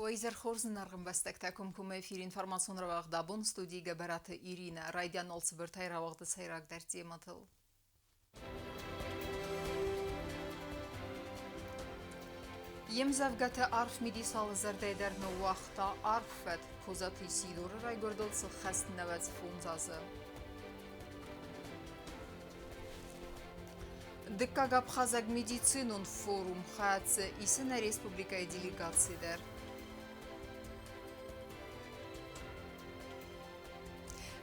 Уӕ изӕр хорз, зынаргъ ӕмбӕстӕгтӕ, комкоммӕ эфиры информацион рауагъд абон студийы Гӕбӕраты Иринӕ. Райдиан цыбыртӕй рауагъды сӕйрагдӕр темӕтыл. Йе мдзӕвгӕты арф мидис алы зӕрдӕйы дӕр ныууагъта арф фӕд. Козаты Исидоры райгуырдыл цы хӕст 95 азы. Дыккаг абхазаг медицинон форум хӕцы исы нӕ республикӕйы делегаци дӕр.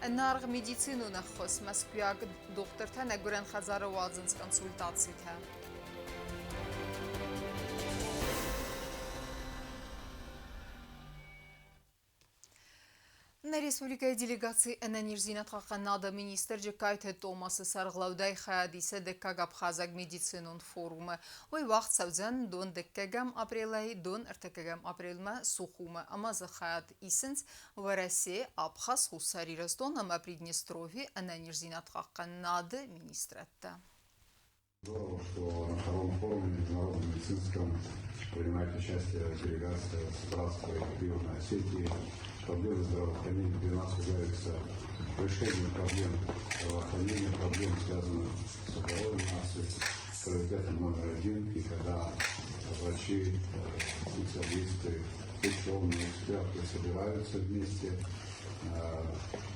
Ӕнӕаргъ медицинон ӕххуыс мӕскуыйаг дохтыртӕ нӕ гуырӕн хӕдзары уадзынц консультацитӕ. Нӕ республикӕйы делегаци ӕнӕниздзинадхъахъхъӕнынады министр Джыккайты Томасы сӕргълӕудӕй хайад исы дыккаг абхазаг медицинон форумы. Уый уагъд цӕудзӕн дон дыккӕгӕм апрелӕй дон ӕртыккӕгӕм апрелмӕ Сухумы ӕмӕ дзы хайад исынц Уӕрӕсе, Абхаз, Хуссар Ирыстон ӕмӕ Приднестровье ӕнӕниздзинадхъахъхъӕнынады министрӕдтӕ. Здорово, что на втором форуме международном медицинском принимает участие делегация с братской Южной Осетии. Проблемы здравоохранения для нас являются решением проблем здравоохранения, проблем, связанных с здоровьем нации, приоритетом номер один. И когда врачи, специалисты, ученые, эксперты собираются вместе,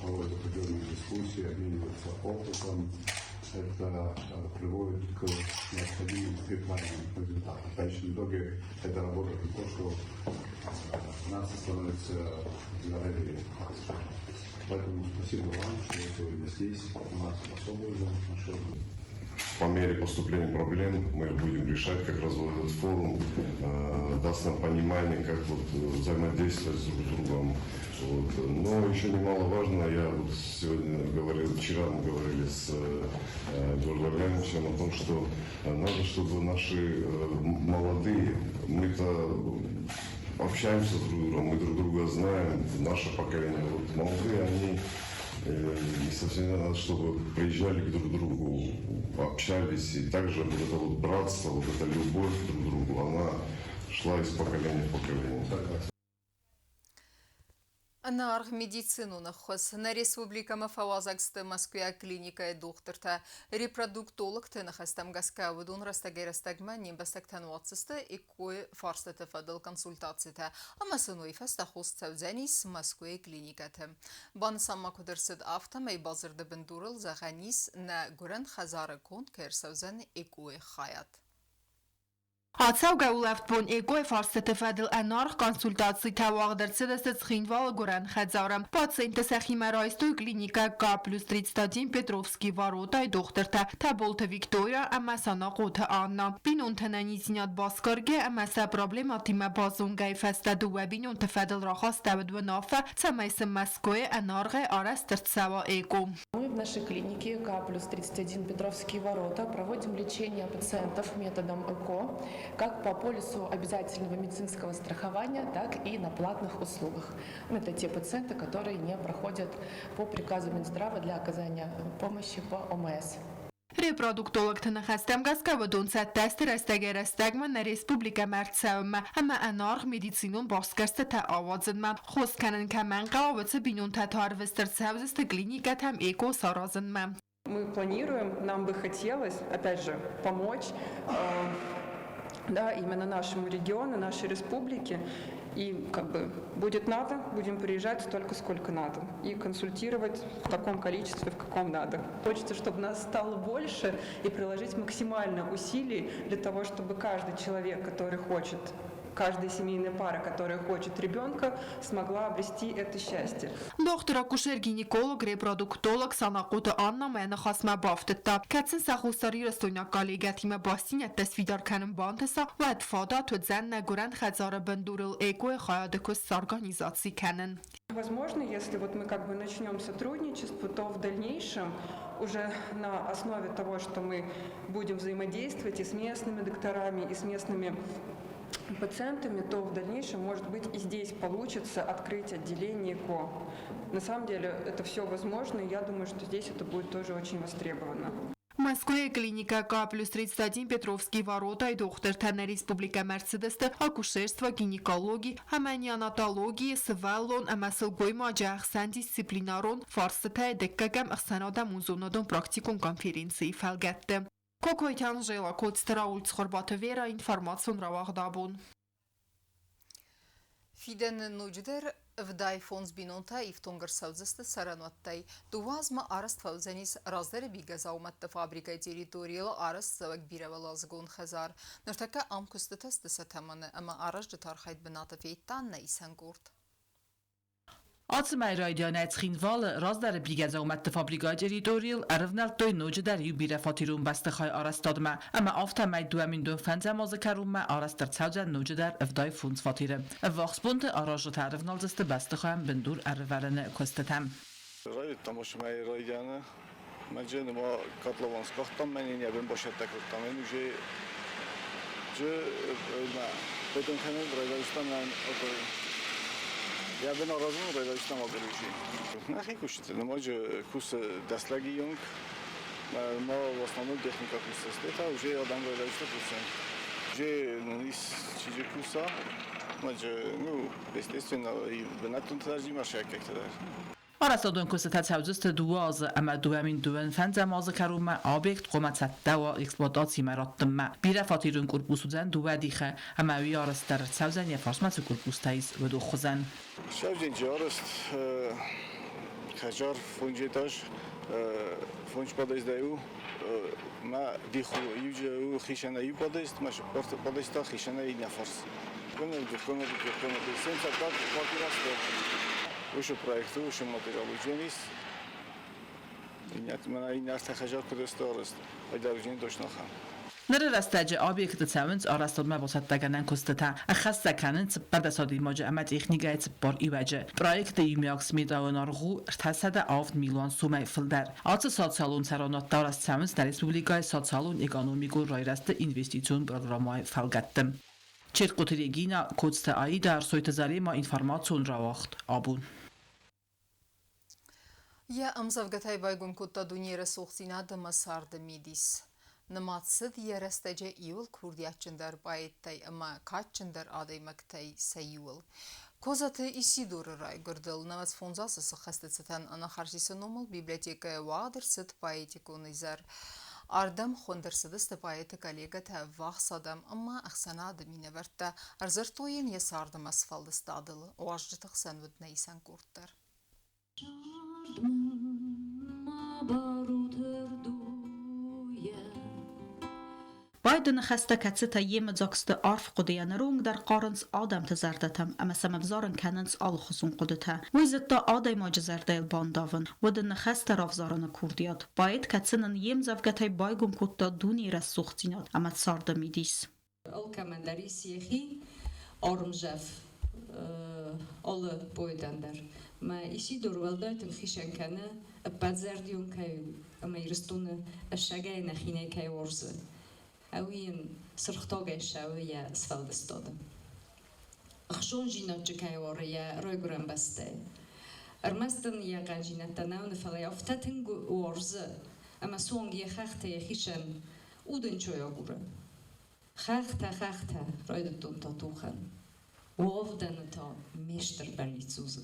проводят определенные дискуссии, обмениваются опытом, это приводит к необходимым и правильным результатам. В конечном итоге это работает на то, что нация становится здоровее. Поэтому спасибо вам, что вы сегодня здесь, у нас особую нашу. По мере поступления проблем мы их будем решать, как раз вот этот форум даст нам понимание, как вот взаимодействовать друг с другом. Вот. Но еще немаловажно, я вот сегодня говорил, вчера мы говорили с Эдуардом Леонидовичем о том, что надо, чтобы наши молодые, мы-то общаемся друг с другом, мы друг друга знаем, наше поколение, вот молодые, они не совсем надо, чтобы приезжали к друг другу, общались, и также вот это вот братство, вот эта любовь друг к другу, она шла из поколения в поколение. Ӕнӕаргъ медицинон ӕххуыс нӕ республикӕмӕ фӕуазӕг сты Мӕскуыйаг клиникӕйы дохтыртӕ. Репродуктологты ныхӕстӕм гӕсгӕ уыдон рӕстӕгӕй-рӕстӕгмӕ не мбӕстӕгтӕн уадздзысты ЭКО-йы фарстыты фӕдыл консультацитӕ ӕмӕ сын уый фӕстӕ хос цӕудзӕнис Мӕскуыйы клиникӕты. Банысан ма куыд ӕрцыд, афтӕмӕй бадзырды бындурыл зӕгъӕн ис, нӕ гуырӕн хӕдзары конд кӕй ӕрцӕудзӕн ЭКО-йы хайад. Ацӕугӕ улӕфтбон ЭКО-йы фарстыты фӕдыл ӕнаргъ консультацитӕ уагъд ӕрцыдысты Цхинвалы гуырӕн хӕдзары. Пациенттӕ сӕхимӕ райстой клиникӕ К+31 Петровские ворота-йы дохтыртӕ Тӕболты Виктория ӕмӕ Санахъоты Анна. Бинонты ӕнӕниздзинад басгаргӕ ӕмӕ сӕ проблемӕтимӕ базонгӕйы фӕстӕ дыууӕ бинонты фӕдыл рахастӕуыд уынаффӕ, цӕмӕй сын Мӕскуыйы ӕнаргъӕй арӕзт ӕрцӕуа ЭКО. Мы в нашей клинике К плюс 31 Петровские ворота проводим лечение пациентов методом ЭКО как по полису обязательного медицинского страхования, так и на платных услугах. Это те пациенты, которые не проходят по приказу Минздрава для оказания помощи по ОМС. Репродуктологты ныхӕстӕм гӕсгӕ уыдон цӕттӕ сты рӕстӕгӕй-рӕстӕгмӕ нӕ республикӕмӕ ӕрцӕуынмӕ ӕмӕ ӕнаргъ медицинон басгӕрстытӕ ауадзынмӕ. Хос кӕнын кӕмӕн хъӕуы, уыцы бинонтӕ та ӕрвыст ӕрцӕудзысты клиникӕтӕм ЭКО саразынмӕ. Мы планируем, нам бы хотелось, опять же, помочь да, именно нашему региону, нашей республике. И как бы будет надо, будем приезжать столько, сколько надо. И консультировать в таком количестве, в каком надо. Хочется, чтобы нас стало больше и приложить максимально усилий для того, чтобы каждый человек, который хочет каждая семейная пара, которая хочет ребенка, смогла обрести это счастье. Дохтыр-акушер-гинеколог, репродуктолог Санахъоты Анна мӕ ныхасмӕ бафтыдта, кӕд сын сӕ хуссарирыстойнаг коллегӕтимӕ бастдзинӕдтӕ сфидар кӕнын бантыса, уӕд фадат уыдзӕн нӕ гуырӕн хӕдзары бындурыл ЭКО-йы хайады куыст сорганизаци кӕнын. Возможно, если вот мы как бы начнем сотрудничество, то в дальнейшем уже на основе того, что мы будем взаимодействовать и с местными докторами, и с местными пациентами, то в дальнейшем, может быть, и здесь получится открыть отделение ЭКО. На самом деле это все возможно, и я думаю, что здесь это будет тоже очень востребовано. Мӕскуыйы клиникӕ К плюс 31 Петровские ворота-йы дохтыртӕ нӕ республикӕмӕ ӕрцыдысты акушерство, гинекологи ӕмӕ неонатологийы, сывӕллон ӕмӕ сылгоймаджы ӕхсӕн дисциплинарон фарстытӕй дыккӕгӕм ӕхсӕнадӕмон зонадон-практикон конференцийы фӕлгӕтты. Кокойты Анжела, Коцты Рауль, Цхуырбаты Вера, информацион рауагъд абон. Фидӕны ноджыдӕр 75 бинонтӕ ифтонг ӕрцӕудзысты цӕрӕнуӕттӕй. Дыууӕ азмӕ арӕзт фӕуыдзӕнис раздӕры бигӕдзаумӕтты фабрикӕйы территорийыл арӕзтцӕуӕг бирӕуӕладзыгон хӕдзар. Ныртӕккӕ ам куыстытӕ сты сӕ тӕмӕны ӕмӕ аразджыты архайд бынаты федта нӕ исӕн къорд. Ацы мӕй райдианӕй Цхинвалы раздӕры бригадзаумӕтты фабрикӕйы территорийыл ӕрывнӕлдтой ноджыдӕр иу бирӕфатерон бӕстыхай арӕзтадмӕ ӕмӕ афтӕмӕй 2005 азы кӕронмӕ арӕзт ӕрцӕудзӕн ноджыдӕр 75 фатеры. Ӕввахс бонты аразджытӕ ӕрывналдзысты бӕстыхайӕн бындур ӕрывӕрыны куыстытӕм. Райдыдтам уысмӕй райдианы. Мӕ ма котлован скъахтам, мӕ не бын башӕттӕ кодтам. Уже бетон кӕнын райдайдтам Я бын аразын райдайдтам агурыжи. Нӕхи куыстыты нымаджы кусы дӕслӕги йонг, ма в основном техника кусы. Это уже адам райдайдта кусын. Уже нис чиже куса, маджы, ну, естественно, и бынӕттон тӕрзимӕ сӕккӕгтӕ дӕр. Арӕзтадон куыстытӕ цӕудзысты дыууӕ азы ӕмӕ 2025 азы кӕронмӕ объект хъуамӕ цӕттӕ уа эксплуатацимӕ раттынмӕ. Бирӕфатерон корпус уыдзӕн дыууӕ дихы ӕмӕ уый арӕзт дӕр ӕрцӕудзӕн йӕ фарсмӕ цы корпустӕ ис, уыдон хуызӕн. Сӕвджынджы арӕзт хӕдзар фонджетаж фондз подъездӕй у. Мӕ дих у иу хицӕнӕй иу подъезд, мӕ подъезд та хицӕнӕй иннӕ фарс. Комнаты, комнаты, 75 квартира Уыцы проекты, уыцы материал уыдзӕнис. Иннӕ хӕдзар куыд сты арӕзт, айдарджын точно ахӕм. Ныры рӕстӕджы объекты цӕуынц арӕзтадмӕ бацӕттӕгӕнӕн куыстытӕ, ӕххӕст сӕ кӕнынц 14 адӕймаджы ӕмӕ техникӕйы цыппар иуӕджы. Проекты иумиаг сметӕйон аргъ у 307 милуан сомӕй фылдӕр. Ацы социалон цӕрӕнуӕттӕ арӕзт цӕуынц нӕ республикӕйы социалон-экономикон райрӕзты инвестицион программӕйы фӕлгӕтты. Чертхъоты Регина, Коцты Аида, Ӕрсойты Зарема информацион рауагъд абон. Йӕ ӕмдзӕвгӕтӕй байгом кодта дунейы рӕсугъддзинад ӕмӕ царды мидис. Нымад цыд йӕ рӕстӕджы иуыл курдиатджындӕр поэттӕй ӕмӕ кадджындӕр адӕймӕгтӕй сӕ иуыл. Козаты Исидоры райгуырдыл 95 азы сыххӕсты цытӕн Анахарсисы номыл библиотекӕйы уагъд ӕрцыд поэтикон изӕр. Ардӕм хуынд ӕрцыдысты поэты коллегӕтӕ, ӕввахс адӕм ӕмӕ ӕхсӕнады минӕвӕрттӕ, ӕрдзырдтой йын йӕ цард ӕмӕ сфӕлдыстадыл. Уазджыты хсӕн уыд нӕ исӕн къорд дӕр. Поэты ныхӕстӕ, кӕцытӕ йемыдзаг сты арф хъуыдыйӕ, ныронг дӕр хъарынц адӕмты зӕрдӕтӕм ӕмӕ сӕм ӕвзарын кӕнынц алыхуызон хъуыдытӕ. Уый зыдта адӕймаджы зӕрдӕйыл бандавын, уыд ын ныхӕстӕ равзарыны курдиат. Поэт, кӕцы нын йе мдзӕвгӕтӕй байгом кодта дунейы рӕсугъддзинад ӕмӕ царды мидис. Алкӕмӕн дӕр ис йӕхи ӕрмдзӕф алы поэтӕн дӕр. Мӕ Исидор уӕлдай тынг хицӕн кӕны, ӕппӕтзӕрдион кӕй у ӕмӕ Ирыстоны ӕссагӕй нӕхинӕй кӕй уарзы. Ӕви йын сырхтагӕй ссӕуы йӕ сфӕлдыстады. Ӕхсондзинадджы кӕй уары йӕ райгуырӕн бӕстӕйы. Ӕрмӕст ын йӕ хъӕндзинӕдтӕ нӕ уыны, фӕлӕ йӕ афтӕ тынг уарзы, ӕмӕ суанг йӕ хӕхтӕ йӕхицӕн удӕнцой агуры. Хӕхтӕ, хӕхтӕ, райдыдтон та тухӕн. Уӕвдӕны та ме стыр бӕллиц узы.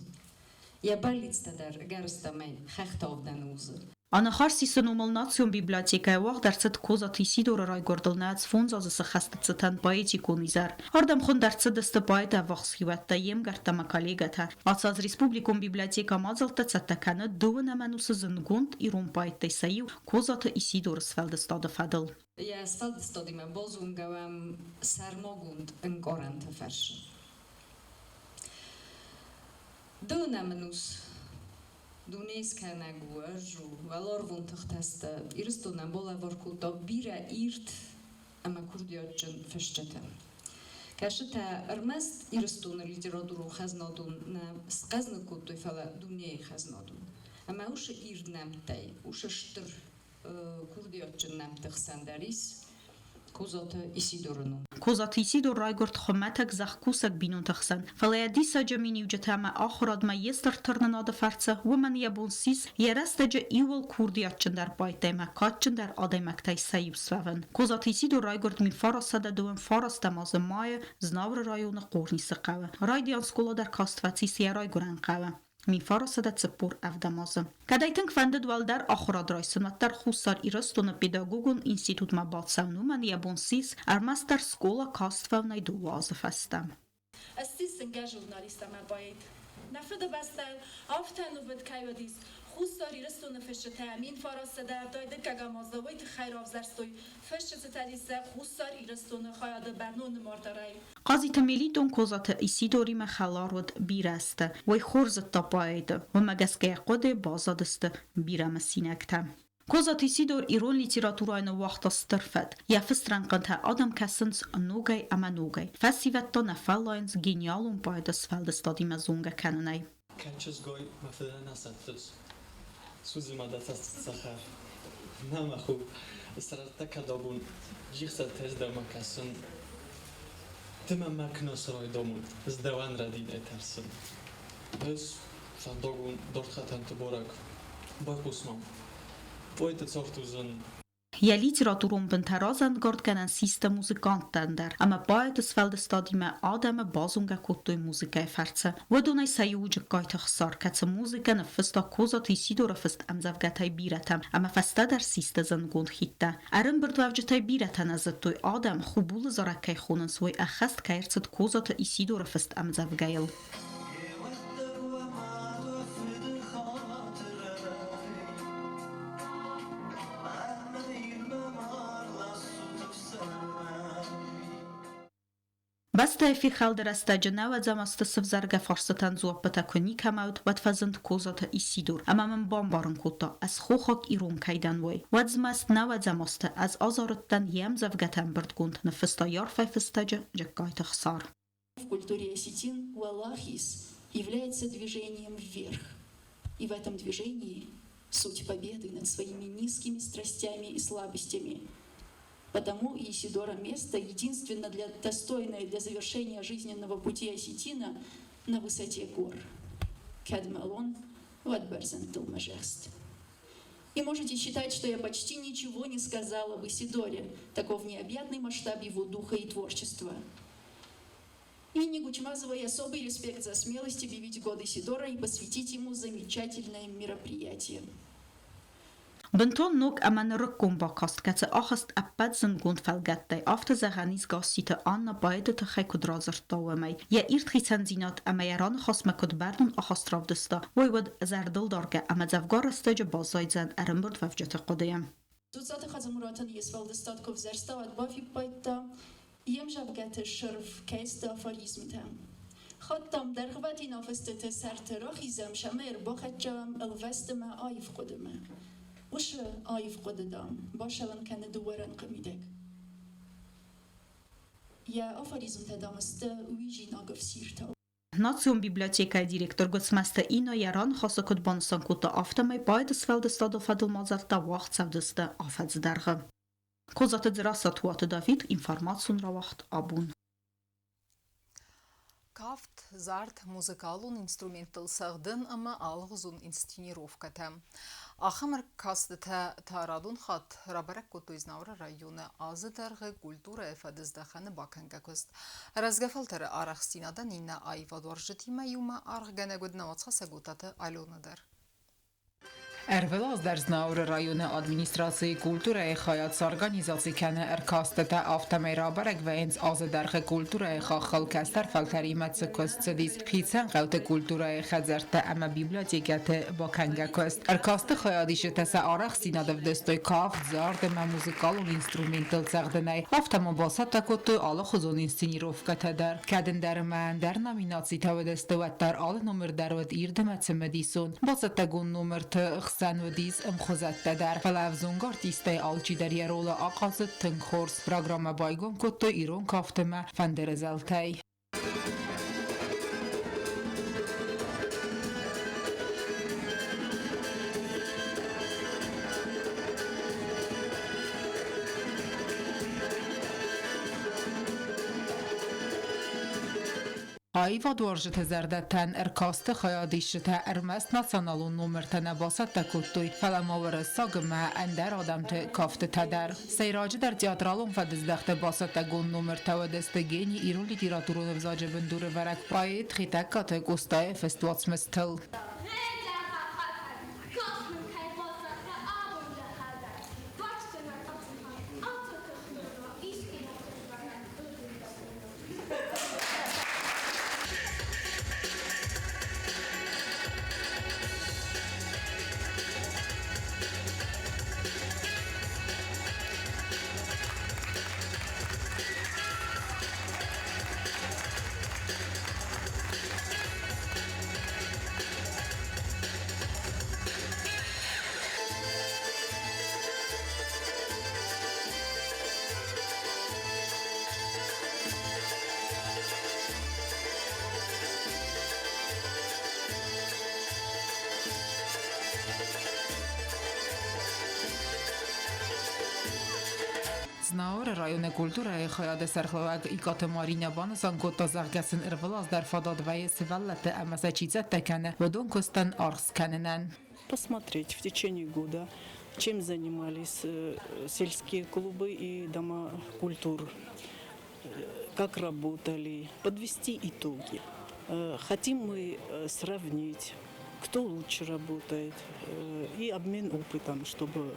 Йӕ бӕллицтӕ дӕр ӕгӕрыстӕмӕй хӕхтӕ авдӕны узы. Анахарсисы номыл национ библиотекӕйы уагъд ӕрцыд Козаты Исидоры райгуырдыл 95 азы сыххӕсты цытӕн поэтикон изӕр. Ардӕм хуынд ӕрцыдысты поэты ӕввахс хиуӕттӕ, йе мгӕрттӕ ӕмӕ коллегӕтӕ. Ацы аз республикон библиотекӕ мадзӕлттӕ цӕттӕ кӕны дыууын ӕмӕ ӕнусы зындгонд ирон поэттӕй сӕ иу Козаты Исидоры сфӕлдыстады фӕдыл. Йӕ сфӕлдыстадимӕ базонгӕ уӕм сӕрмагонд ӕнкъарӕнты фӕрцы. Дыууынӕм ӕнус дунескӕнӕг у, ӕз у, уӕларвон тыхтӕ сты. Ирыстонӕн балӕвар кодта бирӕ ирд ӕмӕ курдиатджын фысджытӕ. Кӕсытӕ ӕрмӕст Ирыстоны литературон хӕзнадон нӕ схъӕзныг кодтой, фӕлӕ дунейы хӕзнадон. Ӕмӕ уыцы ирд нӕмттӕй, уыцы стыр курдиатджын нӕмтты хсӕн дӕр ис. Козаты Исидоры ном. Козаты Исидор райгуырд хуымӕтӕг зӕхкусӕг бинонты хсӕн, фӕлӕ йӕ диссаджы миниуджытӕ ӕмӕ ахуырадмӕ йе стыр тырнынады фӕрцы уымӕн йӕ бон ссис йӕ рӕстӕджы иууыл курдиатджындӕр поэттӕй ӕмӕ кадджындӕр адӕймӕгтӕй сӕ иу суӕвын. Козаты Исидор райгуырд 1929 азы майы Знауыры районы Хъорнисы хъӕуы. Райдиан скъола дӕр каст фӕцис йӕ райгуырӕн хъӕуы. 1947 азы. Кӕд ӕй тынг фӕндыд уӕлдӕр ахуырад райсын, уӕддӕр Хуссар Ирыстоны педагогон институтмӕ бацӕуын уымӕн йӕ бон ссис ӕрмӕстдӕр скъола каст фӕуынӕй 2 азы фӕстӕ. Ссис зынгӕ журналист ӕмӕ поэт. Нӕ Фыдыбӕстӕйыл афтӕ ӕнувыд кӕй уыдис, Хуссар Ирыстоны фысджытӕ 1972 азы уый тыххӕй равзӕрстой Фысджыты цӕдисы Хуссар Ирыстоны хайады бӕрнон нымӕрдарӕй. Хъазиты Мелитон Козаты Исидоримӕ хӕлар уыд бирӕ азты. Уый хорз зыдта поэты, уымӕ гӕсгӕ йӕ хъуыдыйы баззадысты бирӕ мысинӕгтӕ. Козаты Исидор ирон литературӕйы ныууагъта стыр фӕд. Йӕ фыст рӕнхъытӕ адӕм кӕсынц ногӕй ӕмӕ ногӕй. Фӕсивӕд та нӕ фӕллайынц гениалон поэты сфӕлдыстадимӕ зонгӕ кӕнынӕй. Кӕд чызгой мӕ фыдӕн нӕ сӕттыс, Судзы ма дӕ цӕст цӕхӕр. Нӕ, мӕ хур, Сӕрӕттӕ кӕд абон джихсӕртӕ ӕз дӕумӕ кӕсын. Ды мӕ ма кӕна сӕрӕй домун, ӕз дӕуӕн рӕдийнӕй тӕрсын. Ӕз фӕндагон дард хӕтӕнты барӕг, байхъус мӕм. Пъойты цард уыдзӕн. Йӕ литературон бынтӕ разӕнгардгӕнӕн систы музыканттӕн дӕр, ӕмӕ поэты сфӕлдыстадимӕ адӕмы базонгӕ кодтой музыкӕйы фӕрцы. Уыдонӕй сӕ иу Джыккайты Хсар, кӕцы музыкӕ ныффыста Козаты Исидоры фыст ӕмдзӕвгӕтӕй бирӕтӕм ӕмӕ фӕстӕдӕр систы зындгонд хиттӕ. Ӕрӕмбырдуӕвджытӕй бирӕтӕ нӕ зыдтой, адӕм Хубулы зарӕг кӕй хонынц, уый ӕххӕст кӕй ӕрцыд Козаты Исидоры фыст ӕмдзӕвгӕйыл. Бӕстӕйы фехӕлды рӕстӕджы нӕуӕдзӕм азты сывзаргӕ фарстытӕн дзуаппытӕ куы никӕмӕ уыд, уӕд фӕзынд Козаты Исидор ӕмӕ мын бамбарын кодта, ӕз хохаг ирон кӕй дӕн, уый. Уӕд змӕст нӕуӕдзӕм азты ӕз азарыдтӕн йе мдзӕвгӕтӕ ӕмбырдгонд, ныффыста Ярфӕй фыстӕджы Джыккайты Хсар. В культуре осетин уӕлахиз является движением вверх. И в этом движении суть победы над своими низкими страстями и слабостями. Потому и Исидора место единственно для, достойное для завершения жизненного пути осетина на высоте гор. Кӕд мӕлон, уӕд бӕрзӕндтыл мӕ зӕхст. И можете считать, что я почти ничего не сказала об Исидоре, таков необъятный масштаб его духа и творчества. Инне Гучмазовой особый респект за смелость объявить год Исидора и посвятить ему замечательное мероприятие. Бынтон ног ӕмӕ нырыккон бакаст, кӕцы ахызт ӕппӕт зындгонд фӕлгӕттӕй, афтӕ зӕгъӕн ис Гасситы Анна поэты тыххӕй куыд радзырдта, уымӕй. Йӕ ирд хицӕндзинад ӕмӕ йӕ раныхасмӕ куыд бӕрнон ахаст равдыста, уый уыд зӕрдылдаргӕ ӕмӕ дзӕвгар рӕстӕджы баззайдзӕн ӕрӕмбырдуӕвджыты хъуыдыйы. Дзуццаты Хадзымуратӕн йе сфӕлдыстад куы ӕвзӕрста, уӕд бафиппайдта, йе мзӕвгӕты сырф кӕй сты афоризмтӕ. Хатт, дам, дӕргъвӕтин афыстыты сӕрты рахизӕм ӕмӕ ӕрбахӕццӕ ӕлвӕстмӕ аив хъуыдымӕ. Уыцы аив хъуыды, дам, басӕлын кӕны дыууӕ рӕнхъы мидӕг. Йӕ афоризмтӕ, дам, сты уизинаг ӕфсиртау. Национ библиотекӕйы директор Гуыцмӕзты Инна йӕ раныхасы куыд банысан кодта, афтӕмӕй поэты сфӕлдыстады фӕдыл мадзӕлттӕ уагъд цӕудзысты афӕдзы дӕргъы. Козаты Дзерассӕ, Туаты Давид, информацион рауагъд абон. Кафт, зард, музыкалон инструменттыл цӕгъдын ӕмӕ алыгъуызон инсценировкӕтӕ. Ахӕм ӕркастытӕ та радон хатт рабӕрӕг кодтой Знауыры районы азы дӕргъы культурӕйы фӕдыздӕхӕны бакӕнгӕ куыст. Рӕзгӕ фӕлтӕры арӕхстдзинадӕн иннӕ аивадуарзджытимӕ иумӕ аргъгӕнӕг уыд нӕуӕдзхӕссӕг Отаты Аленӕ дӕр. Ӕрвылаз дӕр Знауыры районы администрацийы культурӕйы хайад сорганизаци кӕны ӕркастытӕ, афтӕмӕй рабӕрӕг вӕййынц азы дӕргъы культурӕйы хаххыл кӕстӕр фӕлтӕримӕ цы куыст цыдис, хицӕн хъӕуты культурӕйы хӕдзӕрттӕ ӕмӕ библиотекӕты бакӕнгӕ куыст. Ӕркасты хайадисджытӕ сӕ арӕхстдзинад ӕвдыстой кафт, зард ӕмӕ музыкалон инструменттыл цӕгъдынӕй, афтӕ ма бацӕттӕ кодтой алыхуызон инсценировкӕтӕ дӕр. Кӕд ӕндӕр ӕмӕ ӕндӕр номинацитӕ уыдысты, уӕддӕр алы номыр дӕр уыд ирд ӕмӕ цымыдисон. Бацӕттӕгонд номырты хсӕн уыдис ӕмхуызӕттӕ дӕр, фӕлӕ ӕвзонг артисттӕй алчидӕр йӕ ролы ахъазыд тынг хорз. Программӕ байгом кодтой ирон кафт ӕмӕ фӕндыры зӕлтӕй. Аивадуарзджыты зӕрдӕтӕн ӕркасты хайадисджытӕ ӕрмӕст националон номыртӕ нӕ бацӕттӕ кодтой, фӕлӕ ма уӕрӕсаг ӕмӕ ӕндӕр адӕмты кӕфтытӕ дӕр. Сӕйраджыдӕр театралон фӕдыздӕхты бацӕттӕгонд номыртӕ уыдысты гени ирон литературон ӕвзаджы бындурӕвӕрӕг поэт Хетӕгкаты Къостайы фыст уацмыстыл. Знауыры районы культурӕйы хайады сӕргълӕууӕг Икъаты Маринӕ банысан кодта, зӕгъгӕ сын ӕрвылаз дӕр фадат вӕййы сывӕллӕтты ӕмӕ сӕ чи цӕттӕ кӕны, уыдон куыстӕн аргъ скӕнынӕн. Посмотреть в течение года, чем занимались сельские клубы и дома культур, как работали, подвести итоги. Хотим мы сравнить, кто лучше работает, и обмен опытом, чтобы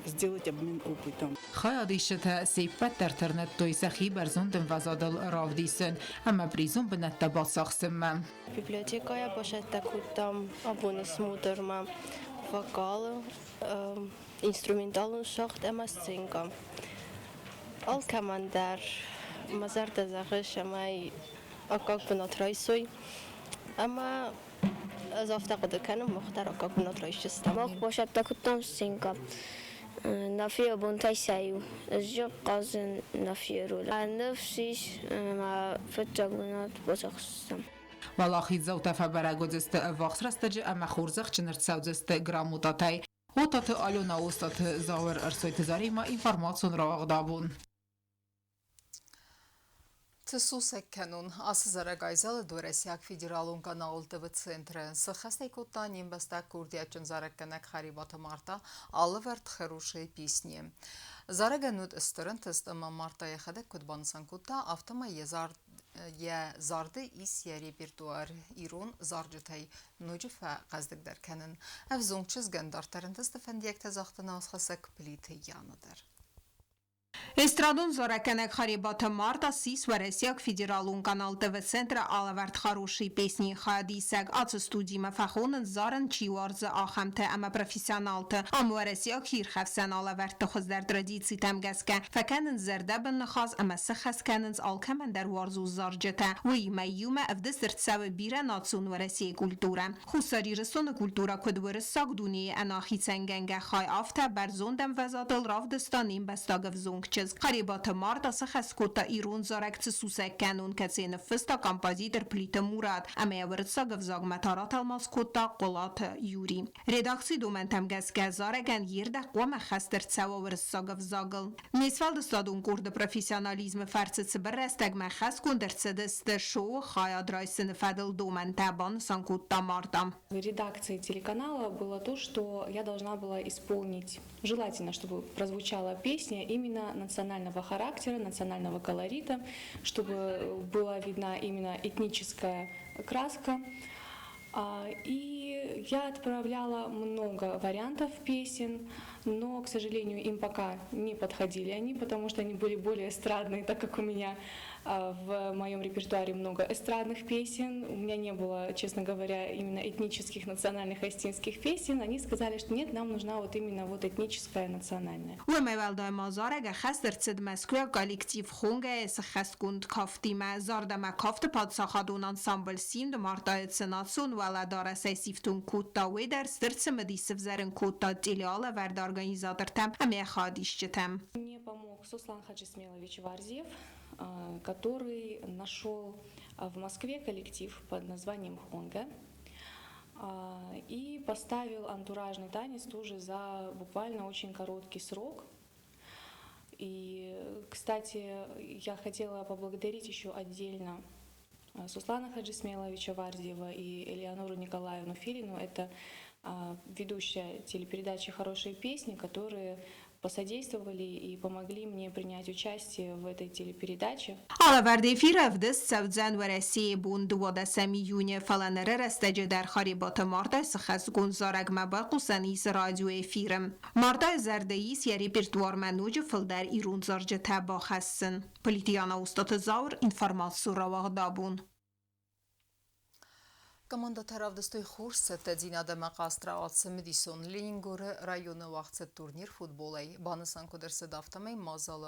сделать обмен опытом. Хайадисджытӕ се ппӕт дӕр тырныдтой сӕхи бӕрзонд ӕмвӕзадыл равдисын ӕмӕ призон бынӕттӕ бацахсынмӕ. Библиотекӕйӕ бацӕттӕ кодтам абоны смотрмӕ вокалы, инструменталон шахт ӕмӕ сценкӕ. Алкӕмӕн дӕр мӕ зӕрдӕ зӕгъы, цӕмӕй аккаг бынат райсой ӕмӕ ӕз афтӕ хъуыды кӕнын, мах дӕр аккаг бынат райсдзыстӕм. Мах бацӕттӕ кодтам сценкӕ. Нафийы бонтӕй сӕ иу. Ӕз хъазын Нафийы роль. Ныфс ис ӕмӕ фыццаг бынат бацахсдзыстӕм. Уӕлахиздзаутӕ фӕбӕрӕг уыдзысты ӕввахс рӕстӕджы ӕмӕ хорзӕхджын ӕрцӕудзысты грамотатӕй. Отаты Алена, Остаты Зауыр, Ӕрсойты Заремӕ информацион рауагъд абон. Цы сусӕг кӕнон, ацы зарӕг айзӕлыд Уӕрӕсейаг федералон канал ТВ-центры. Сыххӕст кодта не мбӕстаг курдиатджын зарӕггӕнӕг Харебаты Марта алывӕрд «Хорошие песни». Зарӕгӕн уыд стыр ӕнтыст ӕмӕ Марта йӕхӕдӕг куыд банысан кодта, афтӕмӕй йӕ зарды ис йӕ репертуар ирон зарджытӕй ноджы фӕхъӕздыгдӕр кӕнын. Ӕвзонг чызгӕн дарддӕр ӕнтысты фӕндиӕгтӕ загъта наусхӕссӕг Плиты Яна дӕр. Эстрадон зарӕггӕнӕг Харебаты Марта ссис Уӕрӕсейаг федералон канал ТВ-центры алӕвӕрд «Хорошие песни» хайадисӕг. Ацы студимӕ фӕхонынц зарын чи уарзы, ахӕмтӕ ӕмӕ профессионалты. Ам уӕрӕсейаг хиирхӕфсӕн алӕвӕрдты хуыздӕр традицитӕм гӕсгӕ фӕкӕнынц зӕрдӕбын ныхас ӕмӕ сыххӕст кӕнынц алкӕмӕн дӕр уарзон зарджытӕ. Уыимӕ иумӕ ӕвдыст ӕрцӕуы бирӕ национ Уӕрӕсейы культурӕ. Хуссар Ирыстоны культурӕ куыд уырыссаг дунейы ӕнӕхицӕнгӕнгӕ хай, афтӕ бӕрзонд ӕмвӕзадыл равдыста не мбӕстаг ӕвзонг чызг. Харебаты Марта сыхӕс кодта ирон зарӕг «Цы сусӕг кӕнон», кӕцыйы ныффыста композитор Плиты Мурат ӕмӕ йӕ уырыссаг ӕвзагмӕ та ратӕлмац кодта Хъуылаты Юри. Редакцийы домӕнтӕм гӕсгӕ зарӕгӕн йе рдӕг хъуамӕ хӕст ӕрцӕуа уырыссаг ӕвзагыл. Не сфӕлдыстадон къорды профессионализмы фӕрцы цыбыр рӕстӕгмӕ хӕсгонд ӕрцыдысты шоуы хайад райсыны фӕдыл домӕнтӕ, банысан кодта Марта. В редакции телеканала было то, что я должна была исполнить. Желательно, чтобы прозвучала песня именно национального характера, национального колорита, чтобы была видна именно этническая краска. И я отправляла много вариантов песен, но, к сожалению, им пока не подходили они, потому что они были более эстрадные, так как у меня в моем репертуаре много эстрадных песен. У меня не было, честно говоря, именно этнических, национальных осетинских песен. Они сказали, что нет, нам нужна вот именно вот этническая, национальная. Уымӕй уӕлдай ма зарӕг ӕххӕст ӕрцыд Мӕскуыйаг коллектив Хонгӕйы сыххӕстгонд кафтимӕ. Зард ӕмӕ кафты паддзахадон ансамбль «Симд» Мартайы цы национ уӕлӕдарӕсӕй сифтонг кодта, уый дӕр стыр цымыдис сывзӕрын кодта телеалӕвӕрды организатортӕм ӕмӕ хайадисджытӕм. Мне помог Суслан Хаджисмелович Варзиев, который нашел в Москве коллектив под названием «Хонга» и поставил антуражный танец тоже за буквально очень короткий срок. И, кстати, я хотела поблагодарить еще отдельно Суслана Хаджисмеловича Вардиева и Элеонору Николаевну Филину. Это ведущая телепередачи «Хорошие песни», которые посодействовали и помогли мне принять участие в этой телепередаче. Алӕвӕрд эфиры ӕвдыст цӕудзӕн Уӕрӕсейы бон 12 июны, фӕлӕ ныры рӕстӕджы дӕр Харебаты Мартайы сыхӕсгонд зарӕгмӕ байхъусӕн ис радиоэфиры. Мартайы зӕрды ис йӕ репертуармӕ ноджы фылдӕр ирон зарджытӕ бахӕссын. Политиана Устаты Зауыр, информацион рауагъд абон. Командӕтӕ равдыстой хорз цӕттӕдзинад ӕмӕ хъазт рауад цымыдисон. Ленингоры районы уагъд цыд турнир футболӕй. Банысан куыд ӕрцыд, афтӕмӕй мадзал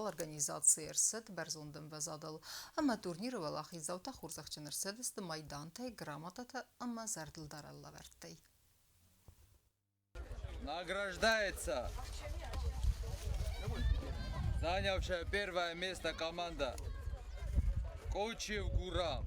организаци ӕрцыд бӕрзонд ӕмвӕзадыл ӕмӕ турниры уӕлахиздзаутӕ хорзӕхджын ӕрцыдысты майдантӕй, грамотатӕ ӕмӕ зӕрдылдарӕн лӕвӕрттӕй. Награждается занявшая первое место команда Кочев Гурам.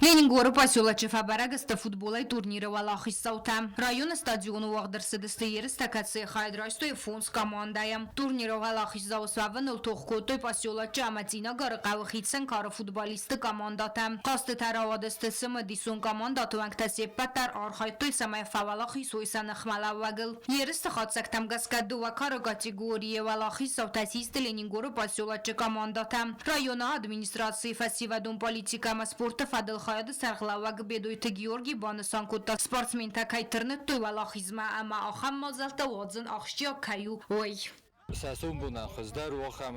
Ленингоры поселочы фӕбӕрӕг сты футболӕй турниры уӕлахиздзаутӕ. Районы стадионы уагъд ӕрцыдысты ерыстӕ, кӕцыйы хайад райстой фондз командӕйы. Турниры уӕлахиздзау суӕвыныл тох кодтой поселочы ӕмӕ Цъинагары хъӕуы хицӕн кары футболистты командӕтӕ. Хъӕзтытӕ рауадысты цымыдисон командӕты уӕнгтӕ се ппӕт дӕр архайдтой, цӕмӕй фӕуӕлахиз уой сӕ ныхмӕлӕууӕгыл. Ерысты хатдзӕгтӕм гӕсгӕ дыууӕ кары категорийы уӕлахиздзаутӕ систы Ленингоры поселочы командӕтӕ. Районы администрацийы фӕсивӕдон политикӕ ӕмӕ спорты фӕдыл хайады сӕргълӕууӕг Бедойты Георгий банысан кодта, спортсментӕ кӕй тырныдтой уӕлахизмӕ ӕмӕ ахӕм мадзӕлттӕ уадзын ахсджиаг кӕй у, уый. Сӕ сомбонӕн хуыздӕр у ахӕм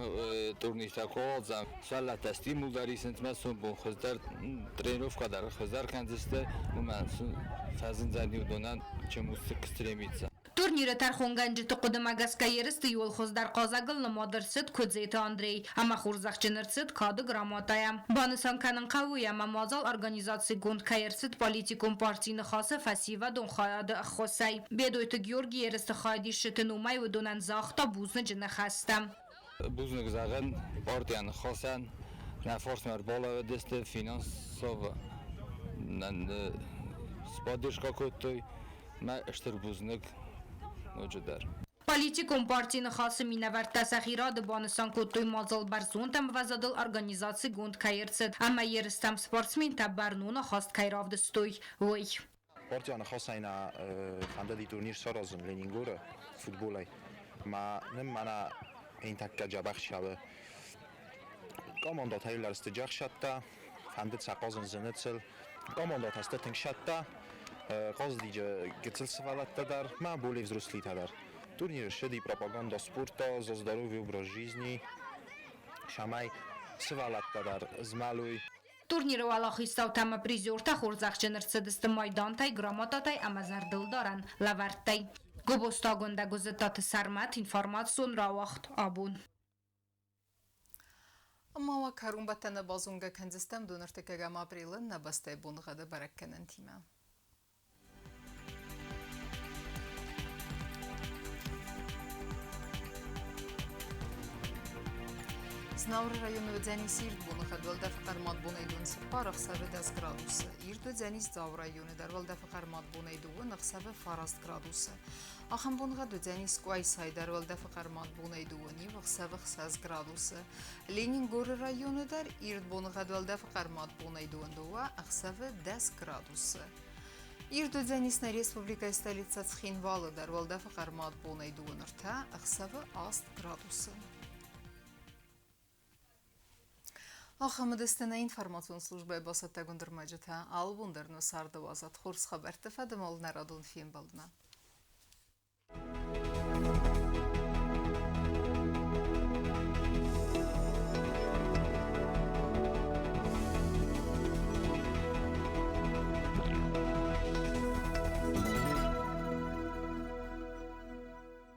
турниртӕ куы ауадзӕм. Сывӕллӕттӕ стимул дӕр исынц мӕ сомбон хуыздӕр тренировкӕ дӕр хуыздӕр кӕндзысты, уымӕн сын фӕзындзӕни уыдонӕн чем стремиться. Турниры тӕрхонгӕнджыты хъуыдымӕ гӕсгӕ ерысты иууыл хуыздӕр хъазӕгыл нымад ӕрцыд Куыдзеты Андрей ӕмӕ хорзӕхджын ӕрцыд Кады грамотӕйӕ. Банысан кӕнын хъӕуы, ӕмӕ мадзал организацигонд кӕй ӕрцыд политикон парти Ныхасы фӕсивӕдон хайады ӕххуысӕй. Бедойты Георгий ерысты хайадисджыты номӕй уыдонӕн загъта бузныджы ныхӕстӕ. Бузныг зӕгъын партийӕ Ныхасӕн, нӕ фарсмӕ ӕрбалӕууыдысты финансово нӕ споддержка кодтой. Мӕ стыр бузныг ноджыдӕр. Политикон парти Ныхасы минӕвӕрттӕ сӕхи рады банысан кодтой мадзал бӕрзонд ӕмвӕзадыл организацигонд кӕй ӕрцыд ӕмӕ ерыстӕм спортсментӕ бӕрнон ахаст кӕй равдыстой, уый. Партия Ныхасӕй нӕ фӕндыди турнир саразын Ленингоры футболӕй. Ӕмӕ нын мӕнӕ ӕнтӕккӕ дзӕбӕх цӕуы. Командӕтӕ иууылдӕр сты джӕхсӕттӕ, фӕндыд сӕ хъазын зыныцыл. Командӕтӕ сты тынг сӕттӕ, хъазыди гыццыл сывӕллӕттӕ дӕр ӕмӕ более взрослитӕ дӕр. Турниры ссыди пропаганда спорта, за здоровый образ жизни, цӕмӕй сывӕллӕттӕ дӕр змӕлой. Турниры уӕлахиздзаутӕ ӕмӕ призертӕ хорзӕхджын ӕрцыдысты майдантӕй, грамотатӕй ӕмӕ зӕрдылдарӕн лӕвӕрттӕй. Гобозты Агуындӕ, Гуызыттаты Сӕрмӕт, информацион рауагъд абон. Ӕмӕ уӕ кӕронбӕттӕны базонгӕ кӕндзыстӕм 23 апрелы нӕ бӕстӕйы боныгъӕды бӕрӕггӕнӕнтимӕ. Знауыры районы уыдзӕнис ирд боныхъӕд, уӕлдӕфы хъӕрмад бонӕй дон 4, ӕхсӕвы 10 градусы. Ирд уыдзӕнис Дзауы районы дӕр, уӕлдӕфы хъӕрмад бонӕй 2, ӕхсӕвы 9 градусы. Ахӕм боныгъӕд уыдзӕнис Къуайсайы дӕр, уӕлдӕфы хъӕрмад бонӕй 2 ниу, ӕхсӕвы 6 градусы. Ленингоры районы дӕр ирд боныгъӕд, уӕлдӕфы хъӕрмад бонӕй 2 2, ӕхсӕвы 10 градусы. Ирд уыдзӕнис нӕ республикӕйы столицӕ Цхинвалы дӕр, уӕлдӕфы хъӕрмад бонӕй 2 ӕртӕ, ӕхсӕвы 8 градусы. Ахӕм уыдысты нӕ информацион службӕйы бацӕттӕгонд ӕрмӕджытӕ. Алы бон дӕр нӕ царды уадзӕд хорз хабӕртты фӕдыл нӕ радон фембӕлдмӕ.